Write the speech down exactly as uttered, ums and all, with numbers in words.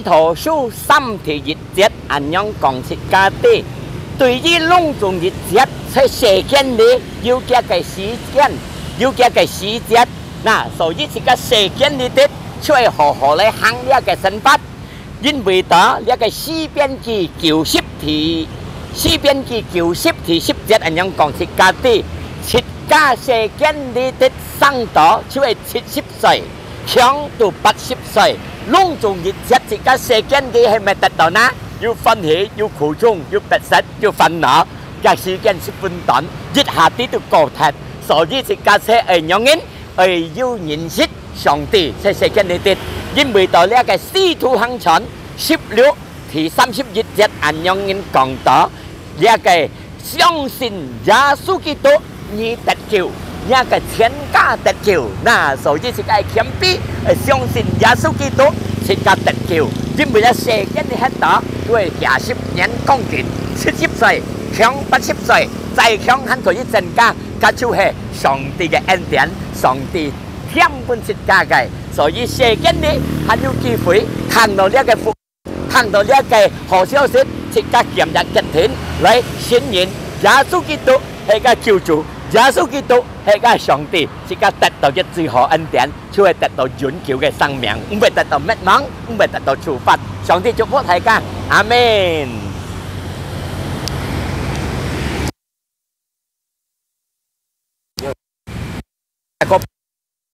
徒書三第一節恁樣講自家知，對於攏總一切在世間裡有佢个時間，有佢个時節。那所以自家世間裡底就愛好好來行這个生活，因為到這个詩篇記九十第，詩篇記九十第十節恁樣講自家知，自家世間裡底生到就愛七十歲，強到八十歲，攏總一切自家世間裡係毋係得到呢？有歡喜，有苦衷，有迫切，有煩惱，這時間十分短，一下子就過忒。所以自家就愛仰般？愛有認識上帝在世間裡底，因為到這个使徒行傳十六第三十一節恁樣講到，這个相信耶穌基督，你得救，這个全家得救。那所以自家謙卑，呃，相信耶穌基督，自家得救。因為這世間裡歇到，都係幾十年光景，七十歲，強八十歲，再強還可以增加，這就係上帝个恩典，上帝添分自家个。所以世間裡還有機會聽到這个福 聽到這个好消息，自家今日決定來承認耶穌基督係个救主，耶穌基督係个上帝，自家得到个最好恩典，就係得到永久个生命，毋會得到滅亡，毋會得到處罰。上帝祝福大家，阿們。